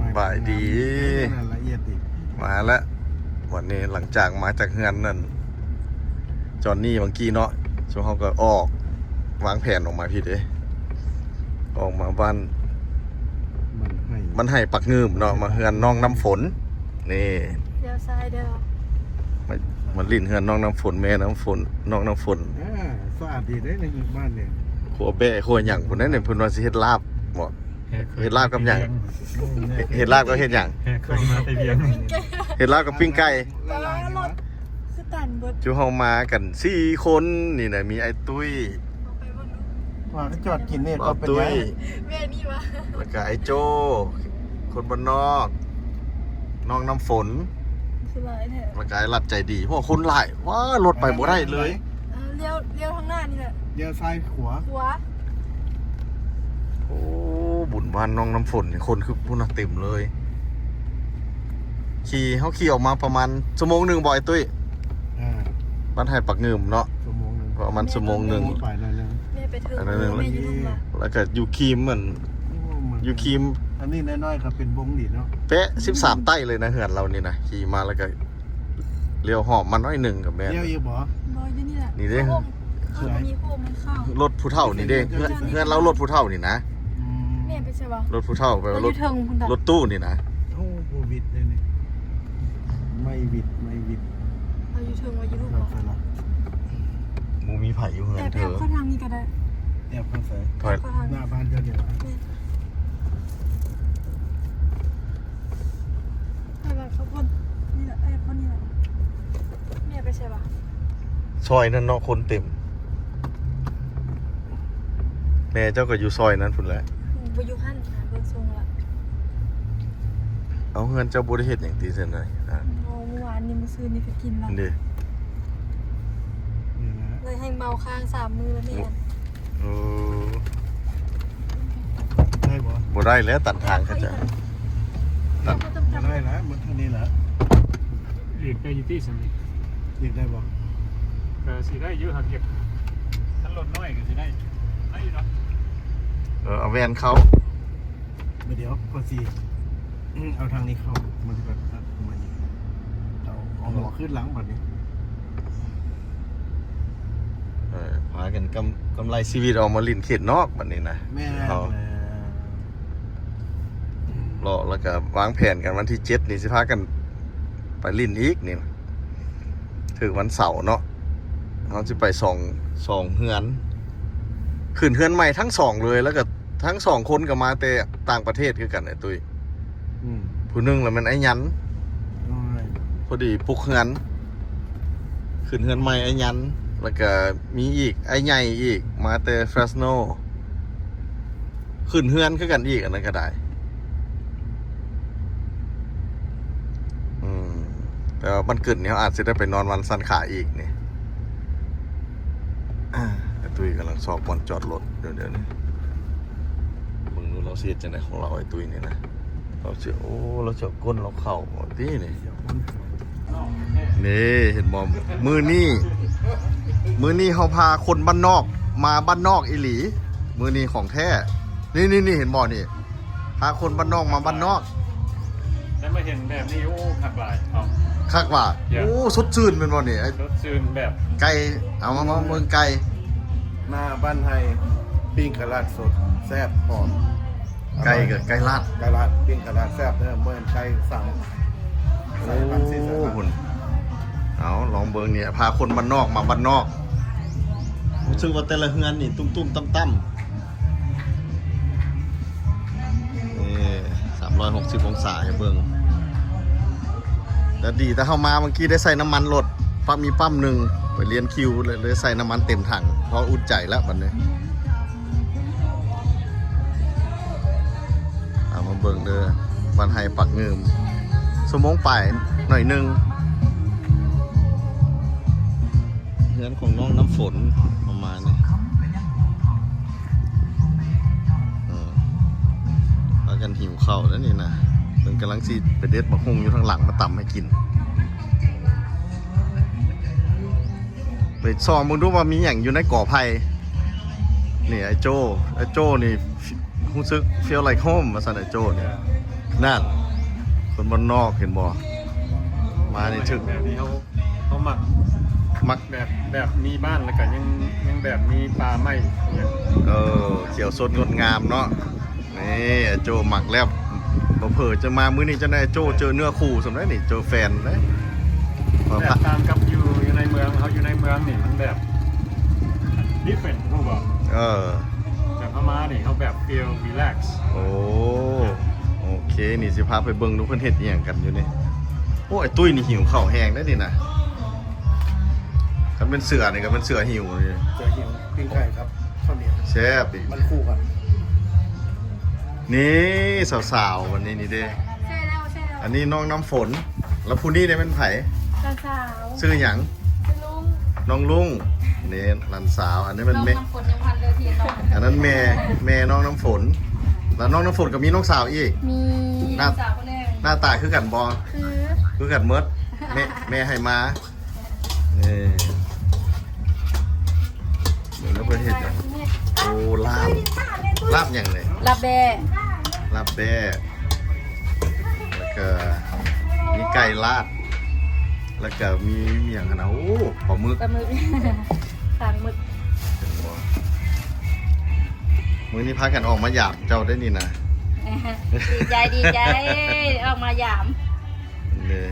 ສະບາຍດີ ລາຍລະອຽດອີກ ມາແລ້ວ. ວັນນີ້ຫຼັງຈາກມາຈາກເຮືອນນັ້ນ ຈອນນີ້ບາງກີ້ເນາະ ຊຸມເຮົາກໍອອກ ວາງແຜນອອກມາພີ້ເດ້ ອອກມາບ້ານ ບ້ານໄຮ່ ບ້ານໄຮ່ປັກງື່ມເນາະ ມາເຮືອນນ້ອງນ້ຳຝົນ. ນີ້ ລ້ຽວຊ້າຍເດີ ມາ ມາຫຼິ້ນເຮືອນນ້ອງນ້ຳຝົນ ແມ່ນ້ຳຝົນ ນ້ອງນ້ຳຝົນ. ເອີ ສະອາດດີເດ້ໃນບ້ານນີ້ ຄົວແບ້ຄົວຫຍັງພຸ້ນເດ້. ເພິ່ນວ່າຊິເຮັດລາບບໍ? ເຮັດລາບກັບຫຍັງ? ເຮັດລາບກັບເຮັດຫຍັງ? ເຮັດລາບກັບປີ້ງໄກ່ ປີ້ງໄກ່. ປາ ລົດຄືຕັນເບິດ ຈຸເຮົາມາກັນສີ່ຄົນນີ້ນະ ມີອ້າຍຕຸ້ຍ ວ່າຈອດກິນນີ້ກໍເປັນຫຍັງ? ແມ່ນນີ້ວະ ແລ້ວກະອ້າຍໂຈ້ ຄົນບ້ານນອກ ນ້ອງນ້ຳຝົນ ຄືຫຼາຍແທ້ ແລ້ວກະອ້າຍລັດໃຈດີ ໂຫ ຄົນຫຼາຍ ວ້າ ລົດໄປບໍ່ໄດ້ເລີຍ. ເອີ ລ້ຽວ ລ້ຽວທາງໜ້ານີ້ແຫຼະ ລ້ຽວຊ້າຍຂວາ ຂວາ. ໂອ້ ບຸນບ້ານນ້ອງນ້ຳຝົນນີ້ ຄົນຄືພຸ້ນນະ ເຕັມເລີຍ. ຂີ່ ເຮົາຂີ່ອອກມາປະມານຊົ່ວໂມງໜຶ່ງບໍອ້າຍຕຸ້ຍ? ອ່າ ບ້ານໄຮ່ປັກງື່ມເນາະ ຊົ່ວໂມງໜຶ່ງ ປະມານຊົ່ວໂມງໜຶ່ງ ໄປໜ້ອຍໜຶ່ງ ແມ່ໄປເຖິງ ອັນນັ້ນ ແມ່ຢູ່ລຸ່ມລະ ແລ້ວກະຢູ່ຄີມ ມັນ ໂອ້ ມັນ ຢູ່ຄີມ ອັນນີ້ນ້ອຍໆກໍເປັນວົງດີເນາະ ແປະສິບສາມໃຕ້ເລີຍນະ ເຮືອນລາວນີ້ນະ. ຂີ່ມາແລ້ວກະ ລ້ຽວຫອມມາໜ້ອຍໜຶ່ງກໍແມ່ນ. ລ້ຽວຢູ່ບໍ່? ບໍ່ ຢູ່ນີ້ແຫຼະ ນີ້ເດ້ ເຂົາບໍ່ມີໂຮມມັນເຂົ້າ ລົດຜູ້ເຖົ້ານີ້ເດ້ ເຮືອນ ເຮືອນລາວລົດຜູ້ເຖົ້ານີ້ນະ. ອືມ ແມ່ໄປໃສວະ? ລົດຜູ້ເຖົ້າ ແປວ່າລົດ ລົດ ລົດຕູ້ນີ້ນະ. ໂອ້ ບໍ່ວິດເດ້ນີ້ ໄມ່ວິດ ໄມ່ວິດ. ເຮົາຢູ່ເທິງວ່າຢູ່ລຸ່ມ ບໍ່ມີໃຜຢູ່ເຮືອນເທີ. ແອບໆເຂົ້າທາງນີ້ກໍໄດ້ ແອບທາງໃສ? ຖອຍ ແອບເຂົ້າທາງ ໜ້າບ້ານເຈົ້ານີ້ລະ. ແມ່ ແຕ່ວ່າເຂົາບໍ່ ນີ້ລະ ແອບເຂົ້ານີ້ລະ. ແມ່ໄປໃສວະ? ຊອຍນັ້ນເນາະ ຄົນເຕັມ. ແມ່ເຈົ້າກໍຢູ່ຊອຍນັ້ນພຸ້ນແຫຼະ. ອືມ ບໍ່ຢູ່ຫັ້ນນະ ເບິ່ງຊົງລະ. ເອົາ ເຮືອນເຈົ້າບໍ່ໄດ້ເຮັດຫຍັງຕິຊັ້ນນະ? ອ່າ ເອົາ ມື້ວານນີ້ ມື້ຊືນນີ້ກໍກິນລະ ນີ້ເດ້ ນີ້ນະ ເລີຍແຮ່ງເມົາຄ້າງສາມມື້ລະແມ່. ເອີ ໄດ້ບໍ່? ບໍ່ໄດ້ແລ້ວ ຕັນທາງເຂົາເຈົ້າ ຕັນ ບໍ່ໄດ້ແລ້ວ ໝົດເທົ່ານີ້ແຫຼະ. ຫຼີກໄດ້ຢູ່ຕິຊັ້ນນີ້? ຫຼີກໄດ້ບໍ່? ກໍຊິໄດ້ຢູ່ ຫາກຢາກ ຄັນລົດນ້ອຍກໍຊິໄດ້ ໄດ້ຢູ່ດອກ. ເອີ ເອົາແວ່ນເຂົ້າ ດຽວ ຂ້ອຍຊິເອົາທາງນີ້ເຂົ້າ ມັນກໍຕັດເຂົ້າມາອີກ ເອົາ ເອົາຫົວຂຶ້ນຫຼັງບັດນີ້. ເອີ ພາກັນກຳ ກຳໄລຊີວິດອອກມາຫຼິ້ນເຂດນອກບັດນີ້ນະ. ແມ່ນ ເຮົາ ແມ່ນ ເລາະ ແລ້ວກໍວາງແຜນກັນ ວັນທີເຈັດນີ້ຊິພາກັນໄປຫຼິ້ນອີກນີ້ ຖືກວັນເສົາເນາະ ເຮົາຊິໄປສອງ ສອງເຮືອນ ຂຶ້ນເຮືອນໃໝ່ທັງສອງເລີຍ ແລ້ວກໍທັງສອງຄົນກໍມາແຕ່ຕ່າງປະເທດຄືກັນ ອ້າຍຕຸ້ຍ. ອືມ ຜູ້ໜຶ່ງລະແມ່ນອ້າຍຫຍັນ ໂອ້ຍ ພໍດີປຸກເຮືອນ ຂຶ້ນເຮືອນໃໝ່ອ້າຍຫຍັນ ແລ້ວກະມີອີກອ້າຍໃຫຍ່ອີກ ມາແຕ່ເຟຣສໂນ ຂຶ້ນເຮືອນຄືກັນອີກ ອັນນັ້ນກໍໄດ້. ອືມ ແຕ່ວ່າວັນຂຶ້ນນີ້ເຮົາອາດຊິໄດ້ໄປນອນວັນສັນຂາອີກນີ້. ອ້າຍຕຸ້ຍກຳລັງຊອກບ່ອນຈອດລົດຢູ່ດຽວນີ້ ເບິ່ງດູລາວຊິເຮັດຈັ່ງໃດຂອງລາວ ອ້າຍຕຸ້ຍນີ້ນະ. ລາວຊິ ໂອ້ ລາວຊິເອົາກົ້ນລາວເຂົ້າຕິນີ້. ນີ້ເຫັນບໍ່ ມື້ນີ້ ມື້ນີ້ເຮົາພາຄົນບ້ານນອກມາບ້ານນອກອີ່ຫຼີ ມື້ນີ້ຂອງແທ້. ນີ້ໆໆ ເຫັນບໍ່ນີ້ ພາຄົນບ້ານນອກມາບ້ານນອກ ໄດ້ມາເຫັນແບບນີ້ ໂອ້ ຄັກຫຼາຍ. ເອົ້າ ຄັກວ່າ ໂອ້ ສົດຊື່ນແມ່ນບໍ່ນີ້? ສົດຊື່ນແບບໄກ່ ເອົາມາ ມາເບິ່ງໄກ່ ໜ້າບ້ານໄຮ່ ປີ້ງໄກ່ລາດສົດ ແຊບ ຫອມ. ໄກ່ກໍໄກ່ລາດ ໄກ່ລາດ ປີ້ງໄກ່ລາດແຊບເດີ ບໍ່ແມ່ນໄກ່ສັບ ໂອ້ ໃສ່ປັນສີສັນ ເອົາ ລອງເບິ່ງນີ້ ພາຄົນບ້ານນອກມາບ້ານນອກ ຮູ້ສຶກວ່າແຕ່ລະເຮືອນນີ້ຕຸ້ມໆຕ່ຳໆ. ນີ້ ສາມຮ້ອຍຫົກສິບອົງສາໃຫ້ເບິ່ງ ແຕ່ດີແຕ່ເຮົາມາເມື່ອກີ້ໄດ້ໃສ່ນ້ຳມັນລົດ ປ້ຳ ມີປ້ຳໜຶ່ງ ໄປລຽນຄິວ ເລີຍ ເລີຍໃສ່ນ້ຳມັນເຕັມຖັງ ພໍອຸ່ນໃຈແລ້ວບັດນີ້. ເອົາມາເບິ່ງເດີ ບ້ານໄຮ່ປັກງື່ມ ຊົ່ວໂມງປາຍໜ້ອຍໜຶ່ງ. ເຮືອນຂອງນ້ອງນ້ຳຝົນປະມານນີ້ ເອີ ພາກັນຫິວເຂົ້າແລ້ວນີ້ນະ ເພິ່ນກຳລັງຊິໄປເດັດໝາກຫຸ່ງຢູ່ທາງຫຼັງມາຕຳໃຫ້ກິນ. ໄປສ່ອງເບິ່ງດູວ່າມີຫຍັງຢູ່ໃນກໍໄຜ່. ນີ້ອ້າຍໂຈ້ ອ້າຍໂຈ້ນີ້ ຮູ້ສຶກ feel like home ວ່າຊັ້ນ ອ້າຍໂຈ້ນີ້. ນັ້ນ ຄົນບ້ານນອກເຫັນບໍ່? ມານີ້ຖືກ ແບບນີ້ເຮົາ ເຮົາມັກ ມັກ ແບບ ແບບມີບ້ານ ແລ້ວກໍຍັງ ຍັງແບບມີປ່າໄມ້ຫຍັງ ເອີ ຂຽວສົດງົດງາມເນາະ. ນີ້ ໂຈມັກແລ້ວ ເຜີໆຈະມາມື້ນີ້ຈະໄດ້ໂຈເຈີເນື້ອຄູ່ສ່ຳໃດນີ້ ເຈີແຟນເດ້. ແບບຕ່າງກັບຢູ່ ຢູ່ໃນເມືອງ ເຮົາຢູ່ໃນເມືອງນີ້ມັນແບບ different ຮູ້ບໍ່? ເອີ ແບບເຮົາມານີ້ເຮົາແບບ feel relax. ໂອ້ ໂອເຄ ນີ້ຊິພາໄປເບິ່ງດູເພິ່ນເຮັດອີ່ຫຍັງກັນຢູ່ນີ້. ໂອ້ ໄອ້ຕຸ້ຍນີ້ຫິວເຂົ້າແຮງເດ້ນີ້ນະ. ຄັນເປັນເສືອນີ້ກໍເປັນເສືອຫິວນີ້ ເສືອຫິວ ປີ້ງໄກ່ກັບເຂົ້າໜຽວ ແຊບອີກ ມັນຄູ່ກັນ. ນີ້ສາວໆ ວັນນີ້ນີ້ເດ້ ໃຊ່ແລ້ວ ໃຊ່ແລ້ວ. ອັນນີ້ນ້ອງນ້ຳຝົນ ແລ້ວຜູ້ນີ້ເດ້ແມ່ນໃຜ? ຫຼານສາວ. ຊື່ຫຍັງ? ຊື່ລຸງ ນ້ອງລຸງ. ນີ້ຫຼານສາວ ອັນນີ້ແມ່ນ ນ້ອງ ແມ່ ນ້ຳຝົນຍັງພັນເລີຍ ທີ່ນ້ອງ ອັນນັ້ນແມ່ ແມ່ນ້ອງນ້ຳຝົນ. ແລ້ວນ້ອງນ້ຳຝົນກໍມີນ້ອງສາວອີກ? ມີ ມີນ້ອງສາວຄົນໜຶ່ງ. ໜ້າ ໜ້າຕາຄືກັນບໍ່? ຄື ຄືກັນໝົດ. ແມ່ ແມ່ໃຫ້ມາ. ນີ້ ເບິ່ງແລ້ວເພິ່ນເຮັດຫຍັງ? ໂອ້ ລາບ ລາບຫຍັງນີ້? ລາບແບ້ ລາບແບ້ ແລ້ວກະມີໄກ່ລາດ ແລ້ວກະມີ ມີຫຍັງຫັ້ນນະ? ໂອ້ ປາໝຶກ ປາໝຶກ ຄາງໝຶກ. ເຫັນບໍ່? ມື້ນີ້ພາກັນອອກມາຢາມເຈົ້າໄດ້ນີ້ນະ. ດີໃຈ ດີໃຈ ອອກມາຢາມ. ນີ້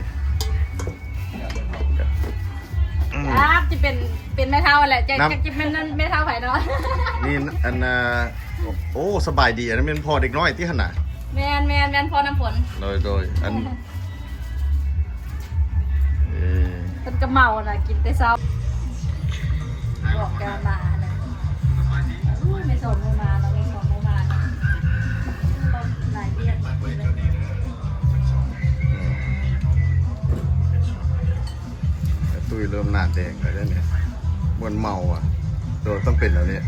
ອືມ ຈັກຊິເປັນ ເປັນແມ່ເຖົ້າແຫຼະ ຈັກ ນຳ ຈັກຊິເປັນແມ່ເຖົ້າໃຜເນາະ. ນີ້ ອັນນ່າ ໂອ້ ສະບາຍດີ ອັນນັ້ນແມ່ນພໍ່ເດັກນ້ອຍຕິຫັ້ນນະ? ແມ່ນໆໆ ພໍ່ນ້ຳຝົນ. ໂດຍໆ ອັນ ເອີ ເພິ່ນກໍເມົານະ ກິນແຕ່ເຊົ້າ. ບອກແກວ່າມານະ ໂອ້ຍ ແມ່ສົມບໍ່ມາເນາະ ແມ່ສົມບໍ່ມາເນາະ ຫຼາຍວຽກ. ອືມ ຕຸ້ຍເລີ່ມໜ້າແດງແລ້ວເດ້ນີ້ ມ່ວນເມົາອະ. ໂດ ຕ້ອງເປັນແນວນີ້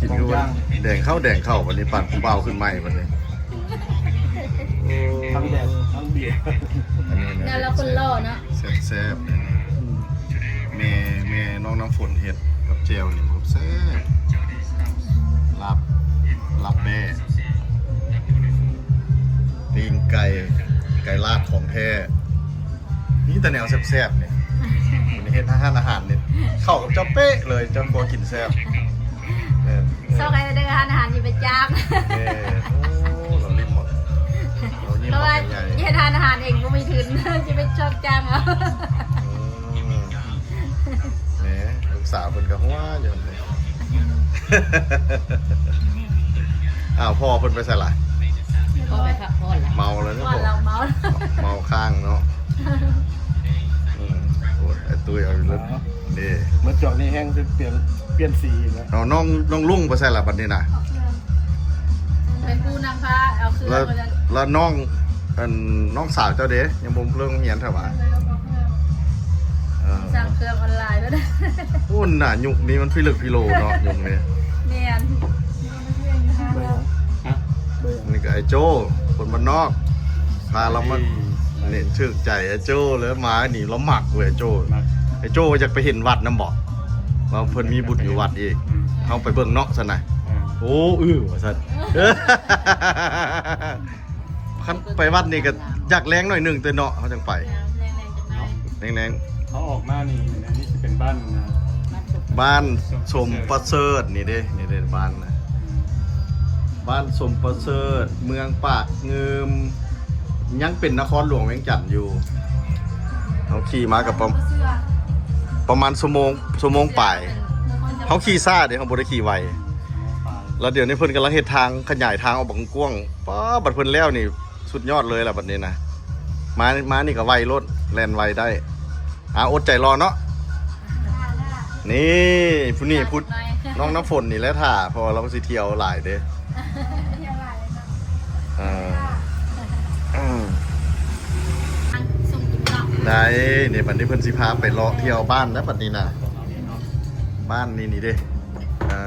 ກິນຄືວ່າແດງເຂົ້າແດງເຂົ້າ ບັດນີ້ປານຜູ້ບ່າວຂຶ້ນໃໝ່ບັດນີ້. ໂອ້ ທັງແດງທັງເບຍ ອັນນີ້ນະ ແນວລາວຄົນຫຼໍ່ເນາະ. ແຊບໆ ແມ່ ແມ່ນ້ອງນ້ຳຝົນເຮັດກັບແຈ່ວນີ້ແຊບ. ລາບ ລາບແບ້ ຕີນໄກ່ ໄກ່ລາດຂອງແທ້. ມີແຕ່ແນວແຊບໆ ນີ້ ເຮັດຮ້ານອາຫານນີ້ ເຂົ້າກັບເຈົ້າເປະເລີຍ ເຈົ້າຄົວກິນແຊບ. ເອີ ຊອກໃຫ້ເດີ ຮ້ານອາຫານຊິໄປຈ້າງ. ເອີ ໂອ້ ລາວຫຼິ້ນໝົດ ລາວຍິ້ມ ເພາະວ່າເຮັດຮ້ານອາຫານເອງບໍ່ມີທຶນ ຊິໄປຊອກຈ້າງເອົາ. ອືມ ແໝ ລູກສາວເພິ່ນກໍຫົວຢູ່. ອ້າວ ພໍ່ເພິ່ນໄປໃສລະ? ພໍ່ໄປພັກຜ່ອນລະ ເມົາແລ້ວເນາະ ເມົາ ເມົາຄ້າງເນາະ. ອືມ ໂອ້ຍ ໄອ້ຕຸ້ຍເອົາອີກແລ້ວເດ້ ມາຈອກນີ້ແຮງຊິປ່ຽນ ປ່ຽນສີອີກແລ້ວ. ເອົາ ນ້ອງ ນ້ອງລຸງໄປໃສລະບັດນີ້ນະ? ເອົາເຄື່ອງ ເປັນຜູ້ນຳພາເອົາເຄື່ອງ ແລ້ວ ວ່າຊັ້ນ ແລ້ວນ້ອງ ອັນ ນ້ອງສາວເຈົ້າເດ ຍັງບໍ່ເລີກໂຮງຮຽນເທື່ອຫວາ? ເອີ ສັ່ງເຄື່ອງອອນລາຍເພິ່ນ. ໂອ້ ໜ້າ ຍຸກນີ້ມັນພິລຶກພິໂລເນາະ ຍຸກນີ້. ແມ່ນ ເບີຫຍັງ? ຮະ? ເບີຫຍັງ? ນີ້ກໍໄອ້ໂຈ້ ຄົນບ້ານນອກ ພາລາວມາ. ນີ້ຖືກໃຈໄອ້ໂຈ້ເລີຍ ມານີ້ລາວມັກເວີຍ ໄອ້ໂຈ້. ມັກ ໄອ້ໂຈ້ວ່າຢາກໄປເຫັນວັດນຳບໍ ວ່າເພິ່ນມີບຸນຢູ່ວັດອີກ. ອືມ ເຮົາໄປເບິ່ງເນາະຊັ້ນນະ. ເອີ ໂອ້ ອື ວ່າຊັ້ນ. ຄັນໄປວັດນີ້ກໍຢາກແລງໜ້ອຍໜຶ່ງເຕີເນາະ ເຮົາຈັ່ງໄປ. ແລງໆ ຈັ່ງໄປ ແລງໆ. ເຮົາອອກມານີ້ ອັນນີ້ຊິເປັນບ້ານ ບ້ານສົມປະເສີດນີ້ເດ້ ນີ້ເດ້ບ້ານນະ ອືມ ບ້ານສົມປະເສີດ ເມືອງປາກງື່ມ ຍັງເປັນນະຄອນຫຼວງວຽງຈັນຢູ່. ເຮົາຂີ່ມາກໍປະ ປະມານຊົ່ວໂມງ ຊົ່ວໂມງປາຍ. ເຮົາຂີ່ຊ້າເດ້ ເຮົາບໍ່ໄດ້ຂີ່ໄວ. ແລ້ວດຽວນີ້ເພິ່ນກຳລັງເຮັດທາງ ຂະຫຍາຍທາງອອກບັກກວ້າງ. ປ້າ ບັດເພິ່ນແລ້ວນີ້ສຸດຍອດເລີຍລະບັດນີ້ນະ. ມາ ມານີ້ກໍໄວໂລດ ແລ່ນໄວໄດ້. ອ່າ ອົດໃຈລໍເນາະ. ນີ້ ຜູ້ນີ້ ຜູ້ ນ້ອງນ້ຳຝົນນີ້ແຫຼະຖ້າ ເພາະວ່າລາວກໍຊິທ່ຽວຫຼາຍເດ້. ທ່ຽວຫຼາຍເນາະ. ເອີ ອືມ ໄດ້ ນີ້ບັດນີ້ເພິ່ນຊິພາໄປເລາະທ່ຽວບ້ານນະ ບັດນີ້ນະ. ບ້ານນີ້ນີ້ເດ້ ເອີ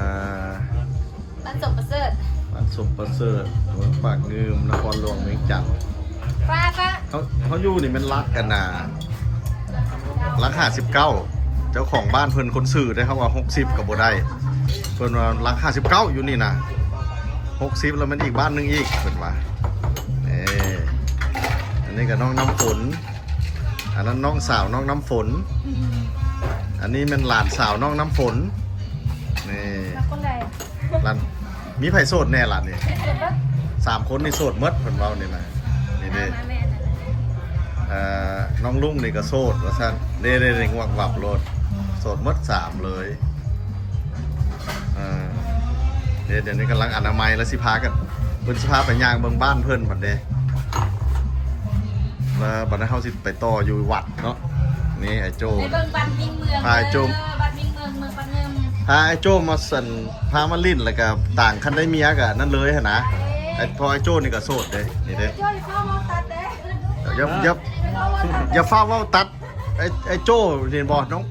ບ້ານສົມປະເສີດ ບ້ານສົມປະເສີດ ເມືອງປາກງື່ມ ນະຄອນຫຼວງວຽງຈັນ. ປ້າ ປ້າ ເຮົາ ເຮົາຢູ່ນີ້ແມ່ນຫຼັກອັນນ່າ ຫຼັກຫ້າສິບເກົ້າ. ເຈົ້າຂອງບ້ານເພິ່ນຄົນຊື່ເດ້ ເຮົາວ່າຫົກສິບກໍບໍ່ໄດ້. ເພິ່ນວ່າຫຼັກຫ້າສິບເກົ້າຢູ່ນີ້ນະ ຫົກສິບແລ້ວແມ່ນອີກບ້ານໜຶ່ງອີກ ເພິ່ນວ່າ. ນີ້ກໍນ້ອງນ້ຳຝົນ ອັນນັ້ນນ້ອງສາວນ້ອງນ້ຳຝົນ ອັນນີ້ແມ່ນຫຼານສາວນ້ອງນ້ຳຝົນ ນີ້ ມາຄົນໃດ? ຫຼານ ມີໃຜໂສດແດ່ລະນີ້? ໂສດເບິດ ສາມຄົນນີ້ໂສດໝົດ ເພິ່ນເວົ້ານີ້ນະ ນີ້ເດ້ ມາແມ່ນ ເອີ ນ້ອງລຸງນີ້ກໍໂສດວ່າຊັ້ນ ເດ້ໆ ງວກວັບໂລດ ໂສດໝົດສາມເລີຍ ເອີ ເດ້ ດຽວນີ້ກຳລັງອະນາໄມ ແລ້ວຊິພາກັນ ເພິ່ນຊິພາໄປຍ່າງເບິ່ງບ້ານເພິ່ນບັດເດ້ ແລ້ວບັດນີ້ເຮົາຊິໄປຕໍ່ຢູ່ວັດເນາະ ນີ້ອ້າຍໂຈ້ ໄປເບິ່ງວັດວິງເມືອງ ພາອ້າຍໂຈ້ ເດີ ວັດວິງເມືອງ ເມືອງປາກງື່ມ ພາອ້າຍໂຈ້ມາສັ່ນ ພາມາຫຼິ້ນ ແລ້ວກໍຕ່າງຄັນໄດ້ເມຍກໍນັ້ນເລີຍຫັ້ນນະ ເອີ ໄອ້ ເພາະອ້າຍໂຈ້ນີ້ກໍໂສດເດ້ ນີ້ເດ້ ໂຈ້ຢ່າຟ້າວເວົ້າຕັດເດ້ ຢ່າ ຢ່າ ຢ່າຟ້າວເວົ້າຕັດ ອ້າຍ ອ້າຍໂຈ້ ເຫັນບໍ່ ນ້ອງ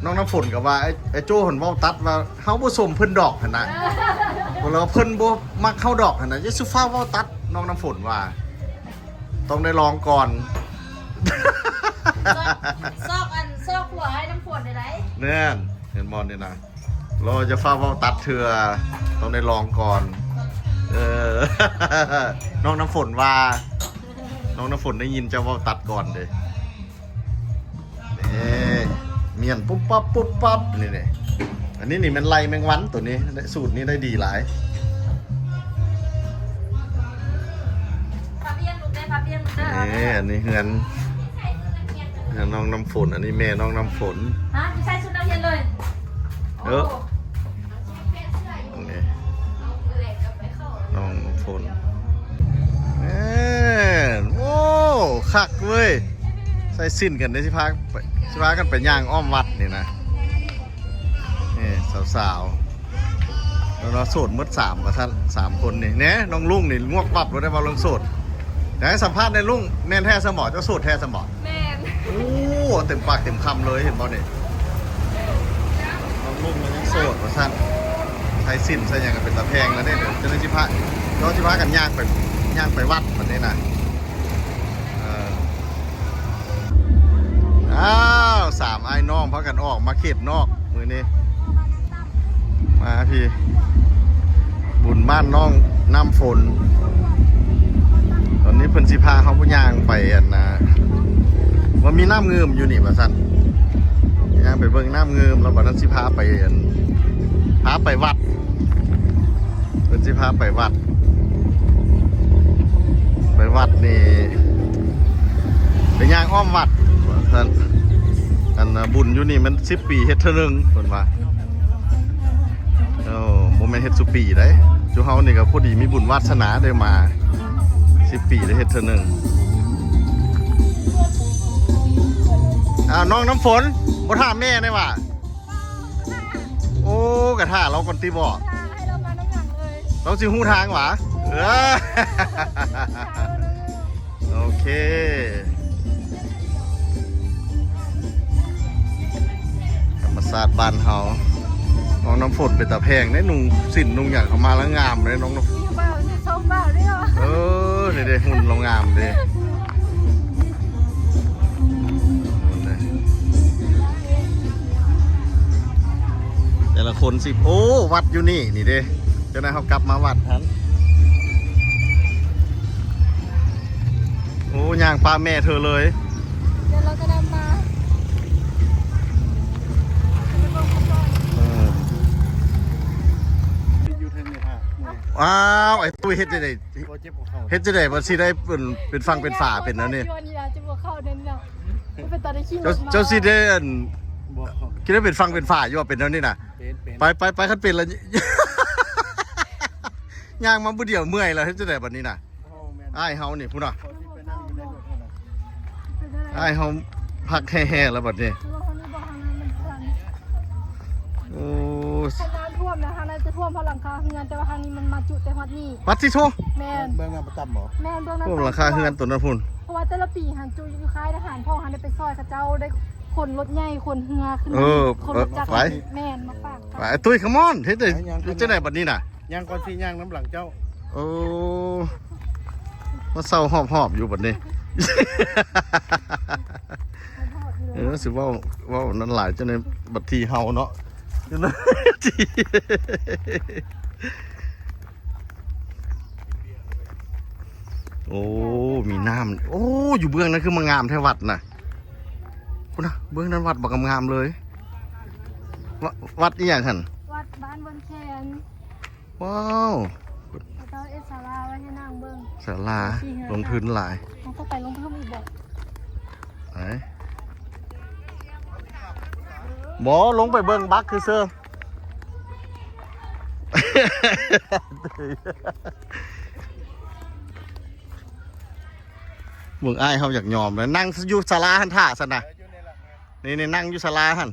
ນ້ອງນ້ຳຝົນກໍວ່າ ອ້າຍ ອ້າຍໂຈ້ຫັ້ນເວົ້າຕັດວ່າ ເຮົາບໍ່ຊົມເພິ່ນດອກຫັ້ນນະ ເອີ ເພິ່ນບໍ່ມັກເຮົາດອກຫັ້ນນະ ຢ່າສູ່ຟ້າວເວົ້າຕັດ ນ້ອງນ້ຳຝົນວ່າ ຕ້ອງໄດ້ລອງກ່ອນ ຊອກ ຊອກອັນ ຊອກຜົວໃຫ້ນ້ຳຝົນໄດ້ໃດ ແມ່ນ ເຫັນບໍ່ນີ້ນະ ລໍຢ່າຟ້າວເວົ້າຕັດເທື່ອ ຕ້ອງໄດ້ລອງກ່ອນ ເອີ ນ້ອງນ້ຳຝົນວ່າ ນ້ອງນ້ຳຝົນໄດ້ຍິນເຈົ້າເວົ້າຕັດກ່ອນເດ້ ນີ້ ມ້ຽນປຸບປັບປຸບປັບ ນີ້ເດ້ ອັນນີ້ນີ້ແມ່ນໄລ່ແມງວັນໂຕນີ້ ສູດນີ້ໄດ້ດີຫຼາຍ ພາບຽງລູກເດ້ ພາບຽງລູກເດ້ ນີ້ ອັນນີ້ເຮືອນ ເຮືອນນ້ອງນ້ຳຝົນ ອັນນີ້ແມ່ນ້ອງນ້ຳຝົນ ຮະ ໃສ່ຊຸດນັກຮຽນເລີຍ ເອີ ໂອ້ ນີ້ ນ້ອງນ້ຳຝົນ ເອີ ໂອ້ ຄັກເວີຍ ໃສ່ສິ້ນກັນເດ້ ຊິພາໄປ ຊິພາກັນໄປຍ່າງອ້ອມວັດນີ້ນະ ນີ້ສາວໆ ແລ້ວເນາະ ໂສດໝົດສາມວ່າຊັ້ນ ສາມຄົນນີ້ ແນ່ ນ້ອງລຸງນີ້ງວກວັບໂລດໄດ້ເວົ້າເລື່ອງໂສດ ຢາກໃຫ້ສຳພາດແດ່ລຸງ ແມ່ນແທ້ຊັ້ນບໍ່ ເຈົ້າໂສດແທ້ຊັ້ນບໍ່? ແມ່ນ ໂອ້ ເຕັມປາກເຕັມຄຳເລີຍ ເຫັນບໍ່ນີ້ ນ້ອງລຸງມັນຍັງໂສດວ່າຊັ້ນ ໃສ່ສິ້ນໃສ່ຫຍັງກໍເປັນຕາແພງແລ້ວເດ້ ເຈົ້າໜ້າທີ່ພາ ເຈົ້າຊິພາກັນຍ່າງໄປ ຍ່າງໄປວັດບັດນີ້ນະ ເອີ ອ້າວ ສາມອ້າຍນ້ອງພາກັນອອກມາເຂດນອກມື້ນີ້ ມາພີ້ ບຸນບ້ານນ້ອງນ້ຳຝົນ ຕອນນີ້ເພິ່ນຊິພາເຮົາຍ່າງໄປ ອັນນ່າ ວ່າມີນ້ຳງື່ມຢູ່ນີ້ວ່າຊັ້ນ ຍ່າງໄປເບິ່ງນ້ຳງື່ມ ແລ້ວບັດນັ້ນຊິພາໄປ ອັນ ພາໄປວັດ ເພິ່ນຊິພາໄປວັດ ໄປວັດນີ້ ໄປຍ່າງອ້ອມວັດວ່າຊັ້ນ ອັນນ່າ ບຸນຢູ່ນີ້ມັນສິບປີເຮັດເທື່ອໜຶ່ງ ເພິ່ນວ່າ ໂອ້ ບໍ່ແມ່ນເຮັດສູ່ປີໃດ ຈຸເຮົານີ້ກໍພໍດີມີບຸນວາດສະໜາໄດ້ມາ ສິບປີໄດ້ເຮັດເທື່ອໜຶ່ງ ອ້າວ ນ້ອງນ້ຳຝົນ ບໍ່ຖາມແມ່ແດ່ຫວາ? ໂອ້ ກະຖ້າລາວກ່ອນຕິບໍ່? ຖ້າໃຫ້ລາວມານຳຫຼັງເລີຍ ລາວຊິຮູ້ທາງຫວາ? ເອີ ໂອເຄ ທຳມະຊາດບ້ານເຮົາ ນ້ອງນ້ຳຝົນເປັນຕາແພງເດ້ ນຸ່ງສິ້ນນຸ່ງຫຍັງເຂົ້າມາແລ້ວງາມເດ້ ນ້ອງນ້ຳ ມີບ່າວ ມີສອງບ່າວເດ້ເນາະ ເອີ ນີ້ເດ້ ຫຸ່ນລາວງາມເດ້. ແຕ່ລະຄົນຊິ ໂອ້ ວັດຢູ່ນີ້ ນີ້ເດ້ ຈັ່ງໃດເຮົາກັບມາວັດຫັ້ນ ໂອ້ ຍ່າງປະແມ່ເທີເລີຍ ດຽວເຮົາຈະນຳມາ ເອີ ຢູ່ເທິງນີ້ ອ້າວ ໄອ້ຕຸ້ຍເຮັດຈັ່ງໃດ? ເຮັດຈັ່ງໃດມັນຊິໄດ້ເປັນ ເປັນຝັ່ງເປັນຝາເປັນແນວນີ້ ເຈົ້າ ເຈົ້າຊິໄດ້ອັນ ຊິໄດ້ເປັນຝັ່ງເປັນຝາຢູ່ວ່າເປັນແນວນີ້ນະ ເປັນ ເປັນ ໄປ ໄປ ໄປ ຄັນເປັນລະ ຍ່າງມາມື້ດຽວເມື່ອຍລະ ເຮັດຈັ່ງໃດບັດນີ້ນະ ໂອ້ ແມ່ນ ອ້າຍເຮົານີ້ພຸ້ນນະ ເຂົາຊິໄປນັ່ງຢູ່ໃນລົດຫັ້ນນະ ເປັນຈັ່ງໃດ ອ້າຍເຮົາພັກແຮ່ໆລະບັດນີ້ ໂອ້ ຄັນນ້ຳຖ້ວມນະ ທາງນັ້ນຈະຖ້ວມຮອດຫຼັງຄາເຮືອນ ແຕ່ວ່າທາງນີ້ມັນມາຈຸແຕ່ຮອດນີ້ ປັດຕິໂທ ແມ່ນ ເບື້ອງໜ້າປະຈຳບໍ່? ແມ່ນ ເບື້ອງໜ້າ ຖ້ວມຫຼັງຄາເຮືອນຕົວນັ້ນພຸ້ນ ເພາະວ່າແຕ່ລະປີຫັ້ນຈຸຢູ່ຄ້າຍທະຫານ ພໍ່ຫັ້ນໄດ້ໄປຊ່ອຍເຂົາເຈົ້າ ໄດ້ຂົນລົດໃຫຍ່ ຂົນເຮືອຂຶ້ນ ເອີ ຂົນລົດຈັກ ໄປ ແມ່ນ ມາຝາກ ໄປ ຕຸ້ຍ ຄຳອອນ ເຮັດໄດ້ ໄປ ເຮັດຈັ່ງໃດບັດນີ້ນະ? ຍ່າງກ່ອນຊິຍ່າງນຳຫຼັງເຈົ້າ ໂອ້ ມາເຊົາຮອບໆຢູ່ບັດນີ້ ເອີ ຊິເວົ້າ ເວົ້ານັ້ນຫຼາຍຈັ່ງໃດ ບັດທີເຮົາເນາະ ໂອ້ ມີນ້ຳ. ໂອ້ ຢູ່ເບື້ອງນັ້ນຄືມາງາມແທ້ວັດນະ. ພຸ້ນນະ ເບື້ອງນັ້ນວັດບັກງາມໆເລີຍ. ວະ ວັດອີ່ຫຍັງຫັ້ນ? ວັດບ້ານເວີນແຄນ. ວ້າວ ເຂົາເຈົ້າເຮັດສາລາໄວ້ໃຫ້ນັ່ງເບິ່ງ. ສາລາ ລົງທຶນຫຼາຍ. ເຮົາຕ້ອງໄປລົງເພີ່ມອີກບໍ່? ໄປ ບໍ່ ລົງໄປເບິ່ງບັກຊື່ໆ. ເບິ່ງອ້າຍເຮົາຢາກຍອມແລ້ວ ນັ່ງຢູ່ສາລາຫັ້ນຖ້າຊັ້ນນະ. ນີ້ໆ ນັ່ງຢູ່ສາລາຫັ້ນ.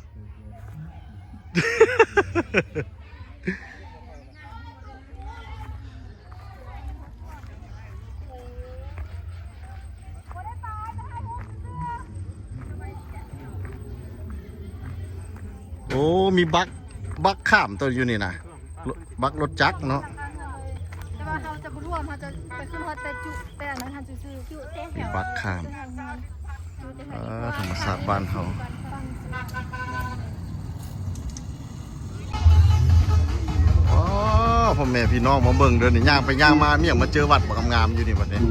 ໂອ້ ມີບັກ ບັກຂ້າມຕົວຢູ່ນີ້ນະ ບັກລົດຈັກເນາະ. ແຕ່ວ່າເຮົາຈະບໍ່ຮ່ວມ ເຮົາຈະໄປຂຶ້ນຮອດແຕ່ຈຸ ແຕ່ອັນນັ້ນຫັ້ນຊື່ໆ. ມີບັກຂ້າມ. ເອີ ທຳມະຊາດບ້ານເຮົາ. ໂອ້ ພໍ່ແມ່ພີ່ນ້ອງມາເບິ່ງເດີນີ້ ຍ່າງໄປຍ່າງມາ ມີຫຍັງມາເຈີວັດບັກງາມໆຢູ່ນີ້ບັດນີ້.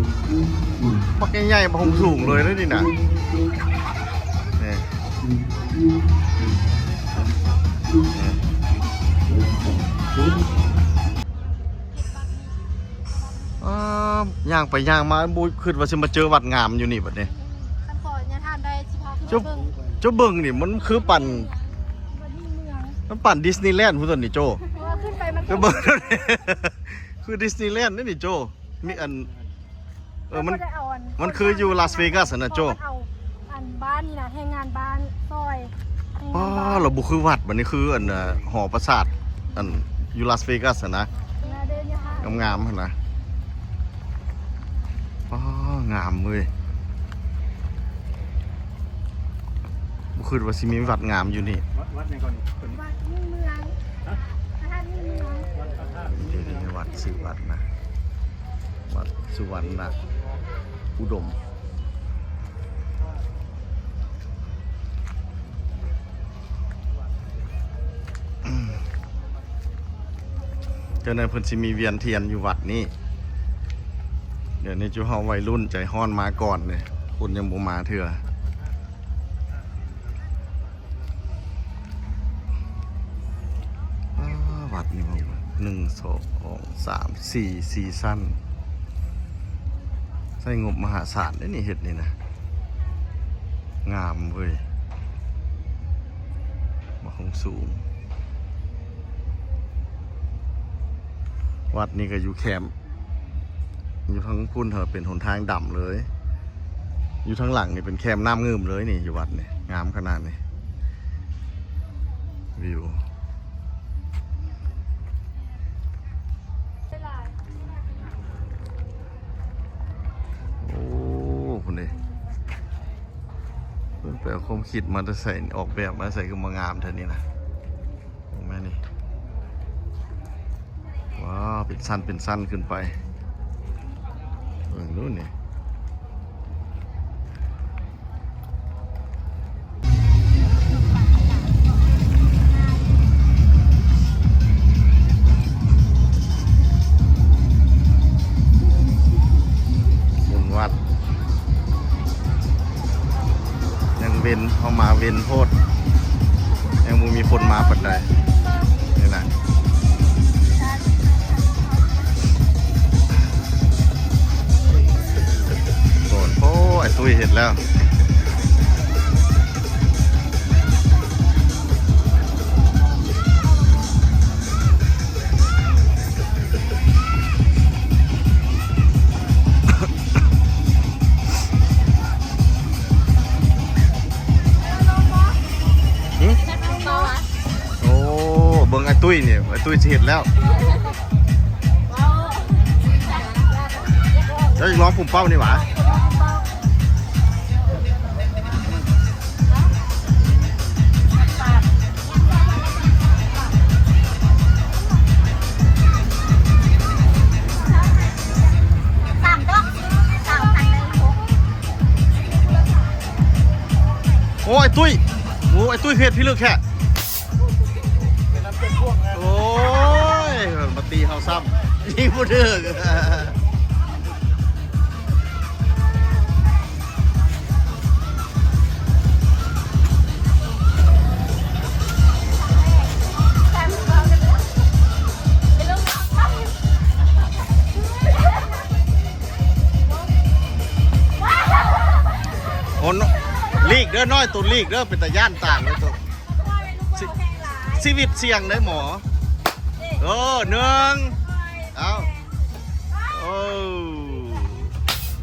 ບັກໃຫຍ່ໆ ບັກສູງເລີຍເດີນີ້ນະ. ນີ້ ເອີ ຍ່າງໄປຍ່າງມາ ບໍ່ຄິດວ່າຊິມາເຈີວັດງາມຢູ່ນີ້ບັດນີ້. ຄັນຂໍອະນຸຍາດທ່ານໄດ້ ຊິພາຂຶ້ນໄປເບິ່ງ. ເຈົ້າເບິ່ງນີ້ ມັນຄືປານ ມັນປານດິສນີແລນພຸ້ນຕົວນີ້ໂຈ້. ເພາະວ່າຂຶ້ນໄປມັນ ເຈົ້າເບິ່ງ ຄືດິສນີແລນເດ້ນີ້ໂຈ້. ມີອັນ ເອີ ມັນ ມັນຄືຢູ່ລາສເວກັສຫັ້ນນະໂຈ້. ເຂົາເອົາອັນບ້ານນີ້ນະ ແຮງງານບ້ານຊ່ອຍ ແຮງງານບ້ານ. ອໍ ລາວບໍ່ຄືວັດ ບັດນີ້ຄືອັນ ເອີ ຫໍປາສາດ ອັນຢູ່ລາສເວກັສຫັ້ນນະ ງາມໆຫັ້ນນະ. ອໍ ງາມເວີຍ. ບໍ່ຄິດວ່າຊິມີວັດງາມຢູ່ນີ້. ວັດ ວັດຫຍັງກ່ອນນີ້? ວັດมิ่ງເມືອງ. ຮະ? ພະທາດມິ່ງເມືອງ. ວັດພະທາດມິ່ງເມືອງ. ເດີ ວັດ ຊື່ວັດນະ ວັດສຸວັນນະອຸດົມ. ອືມ ເຈົ້າໜ້າເພິ່ນຊິມີວຽນທຽນຢູ່ວັດນີ້. ດຽວນີ້ຈຸເຮົາໄວລຸ້ນໃຈຮ້ອນມາກ່ອນເດ້ ຄົນຍັງບໍ່ມາເທື່ອ. ອ້າ ວັດນີ້ ໜຶ່ງ ສອງ ສາມ ສີ່ ສີ່ຊັ້ນ ໃຊ້ງົບມະຫາສານເດ້ນີ້ເຮັດນີ້ນະ. ງາມເວີຍ ບັກຫຸງສູງ. ວັດນີ້ກໍຢູ່ແຄມ ຢູ່ທາງພຸ້ນເປັນຫົນທາງດຳເລີຍ ຢູ່ທາງຫຼັງນີ້ເປັນແຄມນ້ຳງື່ມເລີຍນີ້. ຢູ່ວັດນີ້ງາມຂະໜາດນີ້ ວິວ. ໂອ້ ພຸ້ນເດ້ ເພິ່ນໄປເອົາຄວາມຄິດມາແຕ່ໃສ ອອກແບບມາແຕ່ໃສ ຄືມາງາມແທ້ນີ້ນະ. ເບິ່ງແມ່ນີ້ ວ້າວ ເປັນຊັ້ນເປັນຊັ້ນຂຶ້ນໄປ ເບິ່ງດູນີ້. ບຸນວັດ ຍັງເວັນ ເຮົາມາເວັນໂພດ ຍັງບໍ່ມີຄົນມາປານໃດນີ້ນະ. ໂອ້ ອ້າຍຕຸ້ຍເຮັດແລ້ວ. ຫຶ? ໂອ້ ເບິ່ງອ້າຍຕຸ້ຍນີ້ ອ້າຍຕຸ້ຍຊິເຮັດແລ້ວ. ເຈົ້າຢາກລອງປຸ້ມເປົ້ານີ້ຫວາ? ໂອ້ ອ້າຍຕຸ້ຍ ໂອ້ ອ້າຍຕຸ້ຍເຮັດພິລຶກແທ້. ໂອ້ຍ ມາຕີເຮົາຊ້ຳ ຍິງບໍ່ຖືກ. ເດີນ້ອຍໂຕລີກເດີ ເປັນຕາຢ້ານຕ່າງເດີໂຕ ຊີວິດສ່ຽງເດ້ໝໍ. ເອີ ໜຶ່ງ ເອົາ ໂອ້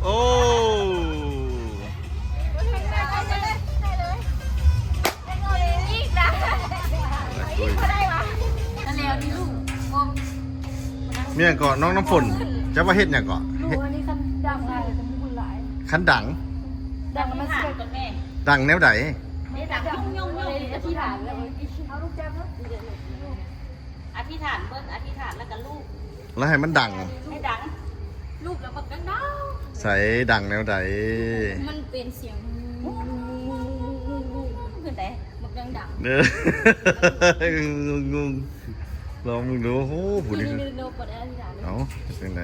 ໂອ້ ມີຫຍັງເກາະ ນ້ອງນ້ຳຝົນ ເຈົ້າວ່າເຮັດຫຍັງເກາະ? ເຮັດ ອັນນີ້ຄັນດັງຫຼາຍ ຄັນດັງ ດັງມັນຊິແບບ ດັງແນວໃດ? ອະທິຖານເບິ່ງ ອະທິຖານແລ້ວກະລູບ ແລ້ວໃຫ້ມັນດັງ ໃຫ້ດັງ ລູບແລ້ວບັກດັງໆ ໃສ ດັງແນວໃດ? ມັນເປັນສຽງ ຄືໃດ ບັກດັງໆ ເອີ ງຸງໆ ລອງເບິ່ງດູ. ໂອ້ ຜູ້ນີ້ ເອົ້າ ເປັນຈັ່ງໃດ?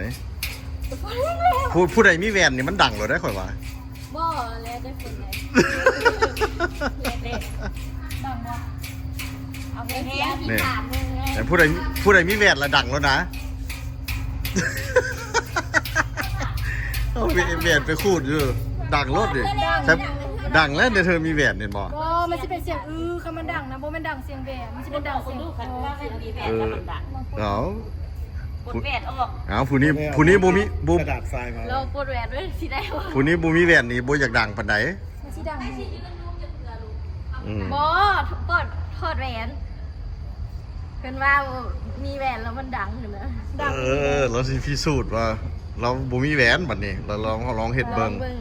ຜູ້ ຜູ້ໃດມີແວ່ນນີ້ມັນດັງໂລດໄດ໋ ຂ້ອຍວ່າ. ບໍ່ ແລ້ວແຕ່ຄົນໃດ ແລ້ວແຕ່ ດັງບໍ່? ເອົາໄປເສຍ ນີ້ ອະທິຖານເບິ່ງ ແຕ່ຜູ້ໃດ ຜູ້ໃດມີແວ່ນລະດັງໂລດນະ. ເອົາແວ່ນ ແວ່ນໄປຂູດຢູ່ ດັງໂລດນີ້ ແຊບ ດັງແລ້ວ ແຕ່ເທີມີແວ່ນເຫັນບໍ່? ບໍ່ ມັນຊິເປັນສຽງ ອື ຄັນມັນດັງນະ ບໍ່ແມ່ນດັງສຽງແວ່ນ ມັນຊິເປັນດັງສຽງ ຄັນວ່າແວ່ນມີແວ່ນ ເອີ ລະມັນດັງ ເອົາ ປົດແວ່ນອອກ ເອົາ ຜູ້ນີ້ ຜູ້ນີ້ບໍ່ມີ ບໍ່ ກະດາດຊາຍມາ ລອງປົດແວ່ນເບິ່ງຊິໄດ້ບໍ່? ຜູ້ນີ້ບໍ່ມີແວ່ນນີ້ບໍ່ຢາກດັງປານໃດ. ມັນຊິດັງຢູ່ ອືມ ບໍ່ ຖອດ ຖອດແວ່ນ ເພິ່ນວ່າມີແວ່ນແລ້ວມັນດັງຫັ້ນນະ ດັງ ເອີ ລາວຊິພິສູດວ່າລາວບໍ່ມີແວ່ນ ບັດນີ້ລາວລອງ ລອງເຮັດເບິ່ງ ລອງເບິ່ງ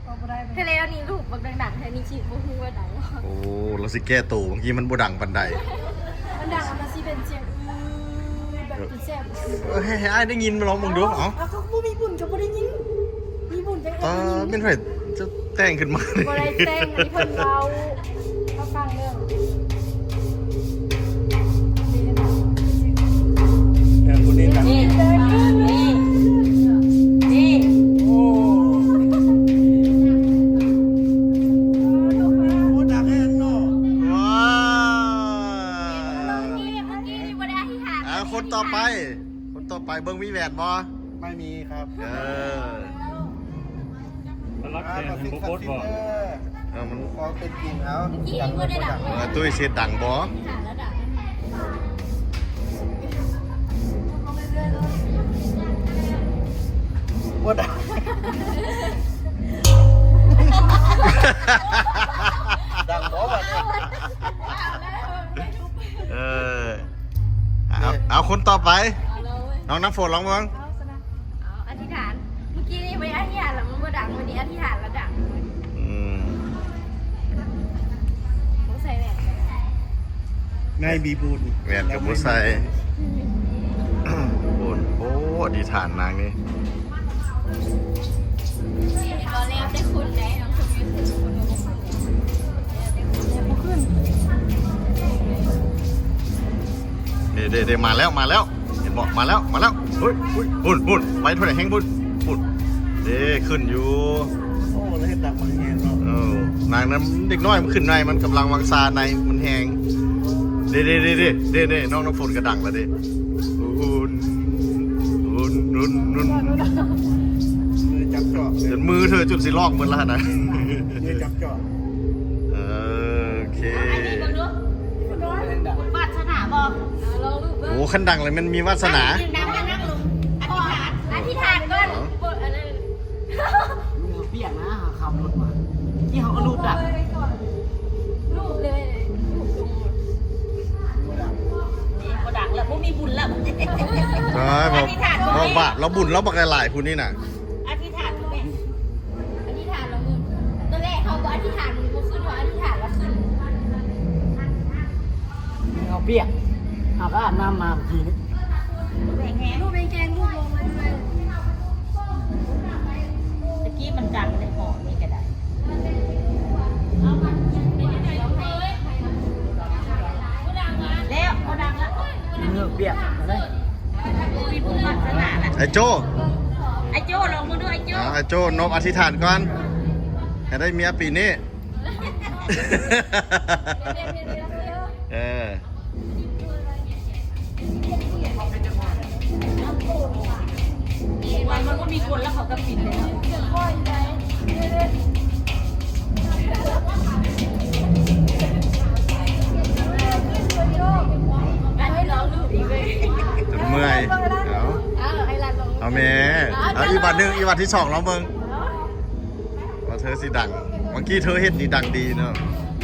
ເອົາບໍ່ໄດ້ ຖ້າແລ້ວນີ້ລູບບັກດັງໆ ແທ້ນີ້ຊິບໍ່ຮູ້ວ່າດັງບໍ່. ໂອ້ ລາວຊິແກ້ໂຕ ບາງທີມັນບໍ່ດັງປານໃດ ມັນດັງ ມັນຊິເປັນສຽງ ແບບ ເອີ ແຊບ ເອີ ໃຫ້ ໃຫ້ອ້າຍໄດ້ຍິນ ມາລອງເບິ່ງດູ ເອົາ ເອົາ ເຂົາບໍ່ມີບຸນກໍບໍ່ໄດ້ຍິນ ມີບຸນຈັ່ງເຮັດ ແມ່ນໃຜຈະແຕ່ງຂຶ້ນມານີ້? ບໍ່ໄດ້ແຕ່ງ ອັນນີ້ເພິ່ນເວົ້າ ເຮົາຟັງເດີ ແຕ່ຜູ້ນີ້ນະ ນີ້ ນີ້ ນີ້ ໂອ້ ໂອ້ ດັງແຮງເນາະ ວ້າ ເມື່ອກີ້ນີ້ບໍ່ໄດ້ອະທິຖານ ອ່າ ຄົນຕໍ່ໄປ ຄົນຕໍ່ໄປເບິ່ງມີແວ່ນບໍ່? ໄມ່ມີຄັບ ເອີ ປະຫຼັດແຂກຫັ້ນບໍ່ປົດບໍ່? ເອີ ມັນຄວາມເປັນຈິງເຮົາ ເມື່ອກີ້ນີ້ບໍ່ໄດ້ດັງ ເອີ ຕຸ້ຍເສດດັງບໍ່? ບໍ່ດັງ ດັງບໍ່ບັດນີ້? ເອີ ເອົາ ເອົາຄົນຕໍ່ໄປ ເອົາເລີຍ ນ້ອງນ້ຳຝົນລອງເບິ່ງ ເອົາຊະນະ ເອົາ ອະທິຖານ ເມື່ອກີ້ນີ້ໄປອະທິຖານແລ້ວມັນບໍ່ດັງ ວັນນີ້ອະທິຖານແລ້ວດັງ ອືມ ບໍ່ໃສ່ແວ່ນ ນາຍມີບຸນ ແວ່ນກໍບໍ່ໃສ່ ບຸນ ໂອ້ ອະທິຖານນາງນີ້ ກໍແລ້ວແຕ່ຄົນແຫຼະ ບາງຄົນກໍຄື ບໍ່ຂຶ້ນ ເດ້ໆໆ ມາແລ້ວ ມາແລ້ວ ເຫັນບໍ່? ມາແລ້ວ ມາແລ້ວ ເຮີ້ຍ ອຸ້ຍ ພຸ້ນ ພຸ້ນ ໄປເທົ່າໃດແຮງພຸ້ນ ພຸ້ນ ເດ້ ຂຶ້ນຢູ່ ໂອ້ ລະເຮັດດັງມັນແຮງເນາະ ເອີ ນາງນຳເດັກນ້ອຍມັນຂຶ້ນໃນ ມັນກຳລັງວາງຊາໃນ ມັນແຮງ ເດ້ໆໆໆ ເດ້ໆ ນ້ອງນ້ຳຝົນກະດັງລະເດ້ ອຸ້ນ ອຸ້ນ ອຸ້ນ ອຸ້ນ ມືຈັບຈອບ ຈົນມືເທີຈົນຊິລອກໝົດລະຫັ້ນນະ ມືຈັບຈອບ ເອີ ໂອເຄ ອັນນີ້ເບິ່ງດູ ວາດສະໜາບໍ່? ໂອ້ ຄັນດັງແລ້ວແມ່ນມີວາສະໜາ ອະທິຖານ ອະທິຖານກ່ອນ ເອົາ ລຸງເຮົາປຽກນະ ເຮົາຂັບລົດມາ ທີ່ເຮົາກໍລູບດັງ ລູບເລີຍ ລູບລົງ ບໍ່ດັງແລ້ວ ບໍ່ມີບຸນແລ້ວ ເອີ ເວົ້າ ອະທິຖານ ເວົ້າບາບ ລາວບຸນລາວບັກຫຼາຍໆ ຜູ້ນີ້ນະ ອະທິຖານ ອະທິຖານລະມື້ ຕອນແລກເຮົາບໍ່ອະທິຖານ ມັນບໍ່ຂຶ້ນ ເຮົາອະທິຖານລະຂຶ້ນ ເຮົາປຽກ ເຮົາກໍອາບນ້ຳມາເມື່ອກີ້ນີ້ ແຮງ ລູກແຮງ ລູກລົງເລື້ອຍໆ ຕະກີ້ມັນດັງແຕ່ຫໍນີ້ກໍໄດ້ ແລ້ວບໍ່ດັງລະ ເອີ ປຽກ ໄອ້ໂຈ້ ໄອ້ໂຈ້ ລອງເບິ່ງດູ ໄອ້ໂຈ້ ອ່າ ໄອ້ໂຈ້ ນົບອະທິຖານກ່ອນ ໃຫ້ໄດ້ເມຍປີນີ້ ເອີ ມັນບໍ່ມີຄົນແລ້ວເຂົາກໍປິດເລີຍເນາະ ເອີ ເອີ ເອີ ເອີ. ອັນໜຶ່ງ ອີກວັດທີສອງລອງເບິ່ງວ່າເທີຊິດັງ. ເມື່ອກີ້ເທີເຮັດນີ້ດັງດີເນາະ.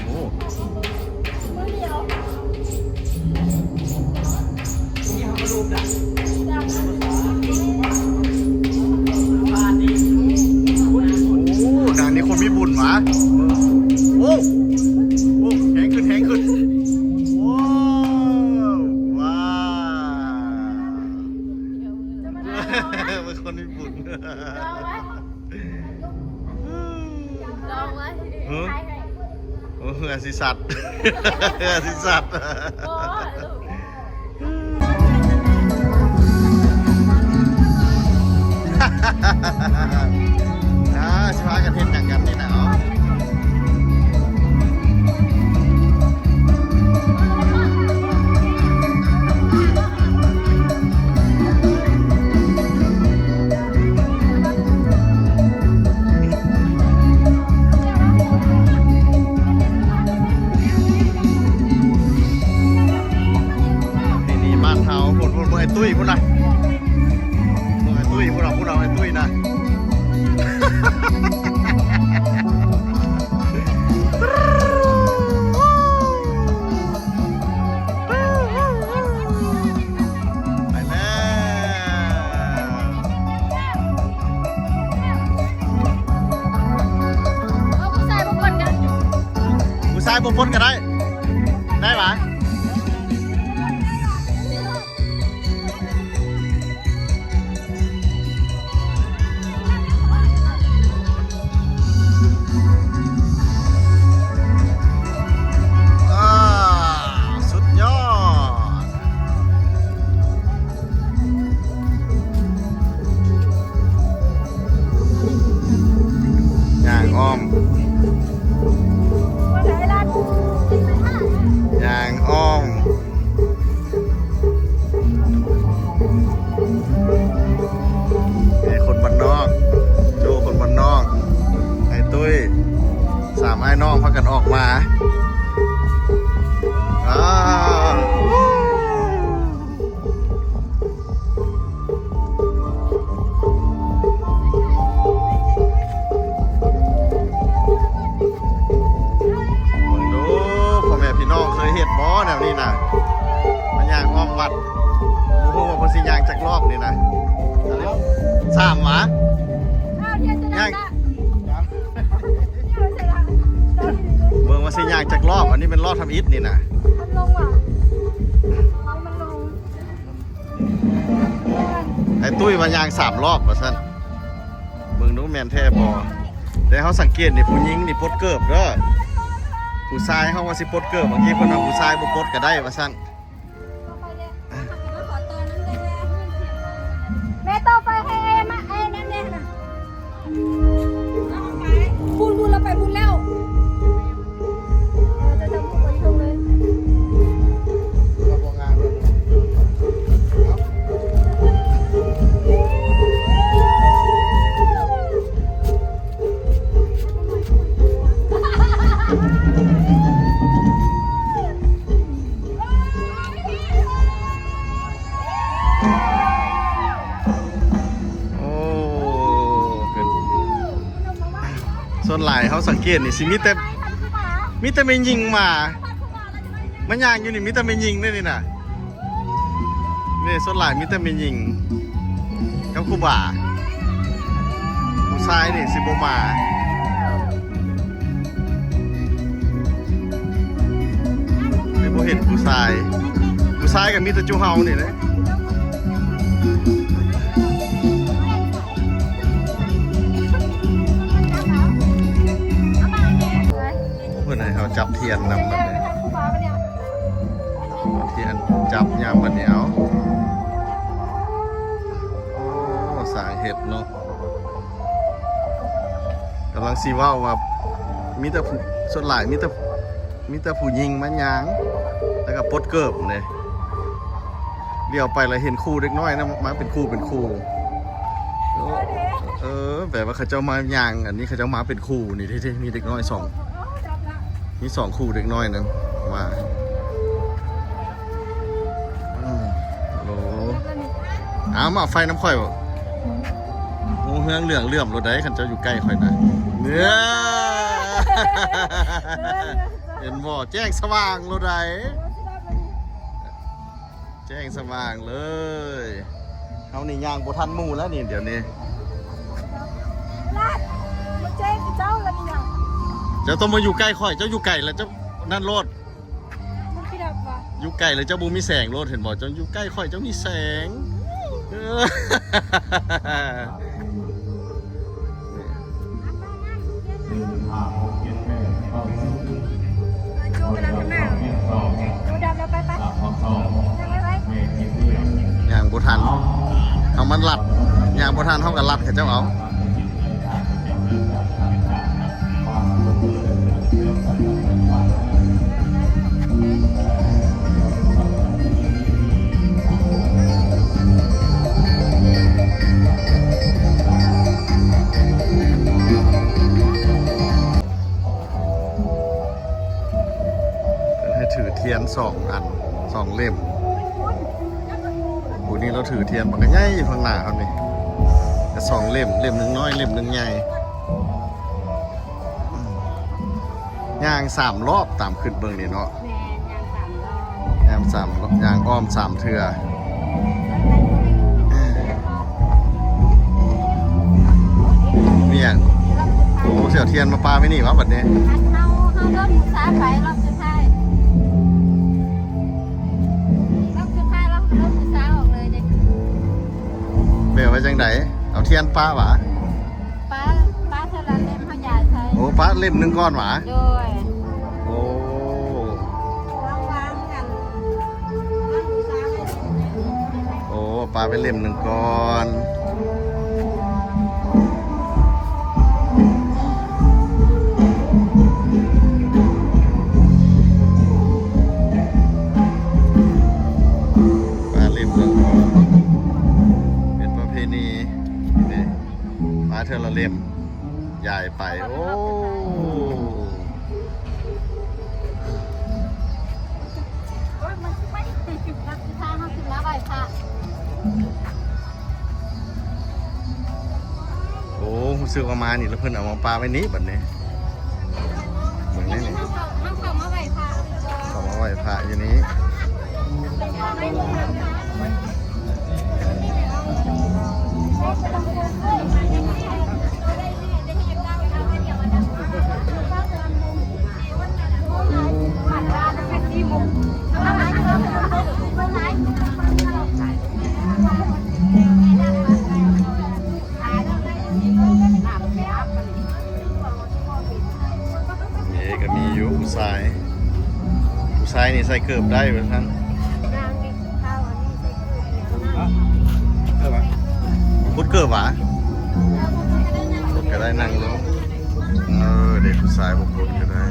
ໂອ້ ໂອ້ ງານນີ້ຄົນມີບຸນຫວາ. ໂອ້ ໂອ້ ແຮງຂຶ້ນ ແຮງຂຶ້ນ. ໂອ້ ວ້າວ ເປັນຄົນມີບຸນ. ລອງໄວ້ ຮະ? ໂອ້ ເຫື່ອຊິສັດ ເຫື່ອຊິສັດ. ອ່າ ຊິພາກັນເຮັດຫຍັງກັນນີ້ນະ? ເອົາ ນີ້ໆ ບ້ານເຮົາ ພຸ້ນໆ ເບິ່ງໄອ້ຕຸ້ຍພຸ້ນນະ ເບິ່ງໄອ້ຕຸ້ຍພຸ້ນນະ ພຸ້ນນະ ໄອ້ຕຸ້ຍນະ. ໄປແລ້ວ ເອີ ຜູ້ຊາຍບໍ່ປົນກໍໄດ້ ຜູ້ຊາຍບໍ່ປົນກໍໄດ້ ໄດ້ຫວາ? ອ່າ ສຸດຍອດ ຍ່າງອ້ອມ ຍ່າງອ້ອມ. ນີ້ຄົນບ້ານນອກ ໂຈ້ຄົນບ້ານນອກ ໄອ້ຕຸ້ຍ ສາມອ້າຍນ້ອງພາກັນອອກມາ ອ້າວ. ເບິ່ງດູ ພໍ່ແມ່ພີ່ນ້ອງເຄີຍເຮັດບໍ່ແນວນີ້ນະ? ມາຍ່າງອ້ອມວັດ ບໍ່ຮູ້ວ່າເພິ່ນຊິຍ່າງຈັກລອບນີ້ນະ? ສາມຫວາ? ຍ່າງ ເບິ່ງວ່າຊິຍ່າງຈັກລອບ? ອັນນີ້ແມ່ນລອບທຳອິດນີ້ນະ. ມັນລົງຫວາ? ເອົາມັນລົງ. ໄອ້ຕຸ້ຍວ່າຍ່າງສາມລອບວ່າຊັ້ນ ເບິ່ງດູແມ່ນແທ້ບໍ່? ແຕ່ເຮົາສັງເກດນີ້ ຜູ້ຍິງນີ້ປົດເກີບເດີ ຜູ້ຊາຍເຮົາວ່າຊິປົດເກີບ ບາງທີເພິ່ນວ່າຜູ້ຊາຍບໍ່ປົດກໍໄດ້ວ່າຊັ້ນ. ແມ່ຕໍ່ໄຟໃຫ້ເອມາ ເອນັ້ນແດ່ນະ. ພຸ້ນ ພຸ້ນ ລາວໄປພຸ້ນແລ້ວ. ເອີ ເຈົ້າຈະບໍ່ໄປເທິງເລີຍ. ໂອ້ ສ່ວນຫຼາຍເຮົາສັງເກດນີ້ ຊິມີແຕ່ ມີແຕ່ແມ່ຍິງມາ ມາຍ່າງຢູ່ນີ້ ມີແຕ່ແມ່ຍິງເດ້ນີ້ນະ. ນີ້ສ່ວນຫຼາຍມີແຕ່ແມ່ຍິງກັບຄູບາ ຜູ້ຊາຍນີ້ຊິບໍ່ມາ. ໄປບໍ່ເຫັນຜູ້ຊາຍ ຜູ້ຊາຍກໍມີແຕ່ຈຸເຮົານີ້ແຫຼະ. ເພິ່ນໃຫ້ເຮົາຈັບທຽນນຳບັດນີ້ ທຽນຈັບຍາມບັດນີ້. ເອົາ ໂອ້ ສ້າງເຮັດເນາະ. ກຳລັງຊິເວົ້າວ່າ ມີແຕ່ຜູ້ ສ່ວນຫຼາຍມີແຕ່ ມີແຕ່ຜູ້ຍິງມາຍ່າງ ແລ້ວກໍປົດເກີບເດ້. ຫຼຽວໄປແລ້ວເຫັນຄູ່ເດັກນ້ອຍນະ ມາເປັນຄູ່ເປັນຄູ່. ເອີ ແບບວ່າເຂົາເຈົ້າມາຍ່າງ ອັນນີ້ເຂົາເຈົ້າມາເປັນຄູ່ນີ້ເດ້ ມີເດັກນ້ອຍສອງ ມີສອງຄູ່ເດັກນ້ອຍນັ້ນມາ. ອືມ ໂອ້ ເອົາ ມາເອົາໄຟນຳຂ້ອຍບໍ? ໂອ້ ເຮືອງເຫຼືອງເຫຼື້ອມໂລດໃດ ຄັນເຈົ້າຢູ່ໃກ້ຂ້ອຍນະ ເອີ ເຫັນບໍ່ ແຈ້ງສະຫວ່າງໂລດໃດ ແຈ້ງສະຫວ່າງເລີຍ. ເຮົານີ້ຍ່າງບໍ່ທັນໝູ່ແລ້ວນີ້ ດຽວນີ້ ລາດ ມາແຈ້ງເຈົ້າລະນີ້ຫຍັງ? ເຈົ້າຕ້ອງມາຢູ່ໃກ້ຂ້ອຍ ເຈົ້າຢູ່ໄກແລ້ວເຈົ້ານັ້ນໂລດ ມັນຄືດັບວະ ຢູ່ໃກ້ແລ້ວເຈົ້າບໍ່ມີແສງໂລດ ເຫັນບໍ່? ເຈົ້າຢູ່ໃກ້ຂ້ອຍເຈົ້າມີແສງ ເອີ. ຍ່າງບໍ່ທັນ ເຮົາມັນລັດ ຍ່າງບໍ່ທັນເຮົາກໍລັດເຂົາເຈົ້າເອົາ. ເພິ່ນໃຫ້ຖືທຽນສອງອັນ ສອງເຫຼັ້ມ. ຜູ້ນີ້ລາວຖືທຽນບັກໃຫຍ່ຢູ່ຂ້າງໜ້າເຮົານີ້ ກະສອງເຫຼັ້ມ ເຫຼັ້ມໜຶ່ງນ້ອຍ ເຫຼັ້ມໜຶ່ງໃຫຍ່. ຍ່າງສາມລອບຕາມຄລິບເບິ່ງນີ້ເນາະ. ແມ່ນ ຍ່າງສາມລອບ ຍ່າງສາມລອບ ຍ່າງອ້ອມສາມເທື່ອ. ມີຫຍັງ? ໂອ້ ຊິເອົາທຽນມາປາໄວ້ນີ້ຫວາບັດນີ້? ເຮົາ ເຮົາລົດຜູ້ສາວໄປລອບສຸດທ້າຍ ລອບສຸດທ້າຍລອບ ລົດຜູ້ສາວອອກເລີຍເດ້. ແປວ່າຈັ່ງໃດ? ເອົາທຽນປາຫວາ? ປາ ປາເທື່ອລະເຫຼັ້ມ ເຮົາຢາຍໃສ່. ໂອ້ ປາເຫຼັ້ມໜຶ່ງກ່ອນຫວາ? ໂດຍ. ໂອ້ ລະຫວ່າງກັນ ໂອ້ ປາໄປເຫຼັ້ມໜຶ່ງກ່ອນ. ປາເຫຼັ້ມໜຶ່ງກ່ອນ ເປັນປະເພນີນີ້. ມາເທື່ອລະເຫຼັ້ມ ຢາຍໄປ. ໂອ້ ໂອ້ ຮູ້ສຶກວ່າມານີ້ລະເພິ່ນເອົາມາປະໄວ້ນີ້ບັດນີ້. ເບິ່ງນີ້ ເຮົາເຂົ້າ ເຮົາເຂົ້າມາໄຫວ້ພະ ເຂົ້າມາໄຫວ້ພະຢູ່ນີ້. ເອີ ກໍມີຢູ່ຜູ້ຊາຍ ຜູ້ຊາຍນີ້ໃສ່ເກີບໄດ້ວ່າຊັ້ນ. ບໍ່ກົດເກີບຫວາ? ກົດກໍໄດ້ ນັ່ງລົງ. ເອີ ເດັກຜູ້ຊາຍບໍ່ກົດກໍໄດ້.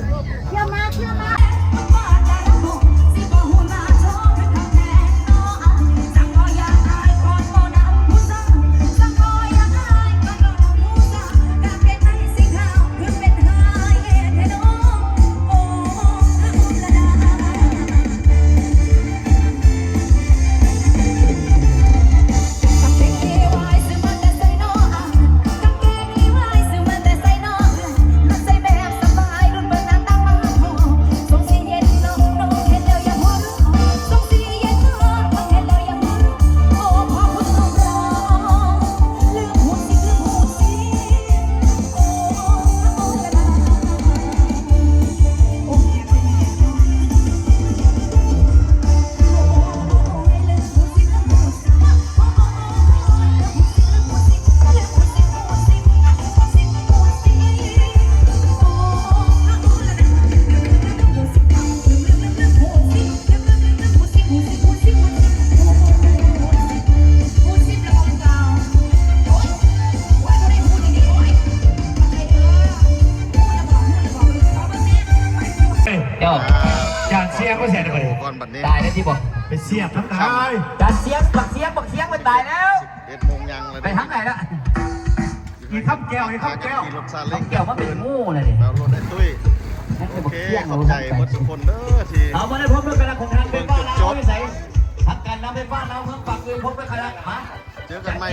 ເຈົ້າ ຈານເຊຍບໍ່ແຊຍໄດ້ບໍ່ນີ້? ກ່ອນບັດນີ້ ຕາຍແລ້ວຕິບໍ່? ໄປເຊຍທັງຕາຍ ຈານເຊຍ ບັກເຊຍ ບັກເຊຍມັນຕາຍແລ້ວ. ສິບເອັດໂມງຍັງແລ້ວ ໄປທາງໃດລະ? ອີກຄຳແກ້ວ ອີກຄຳແກ້ວ ຄຳແກ້ວມາເປັນໝູ່ແລ້ວນີ້ ແລ້ວລົດໄອ້ຕຸ້ຍ. ໂອເຄ ຂອບໃຈເບິດທຸກຄົນເດີທີ່ ເອົາ ມາໄດ້ພົບເບິ່ງກັນນະ ຂອງທາງໄຟຟ້າລາວຢູ່ໃສ? ທາງການນຳໄຟຟ້າລາວເມືອງປາກເກຍ ພົບກັນນະ ມາ ເຈີກັນໃໝ່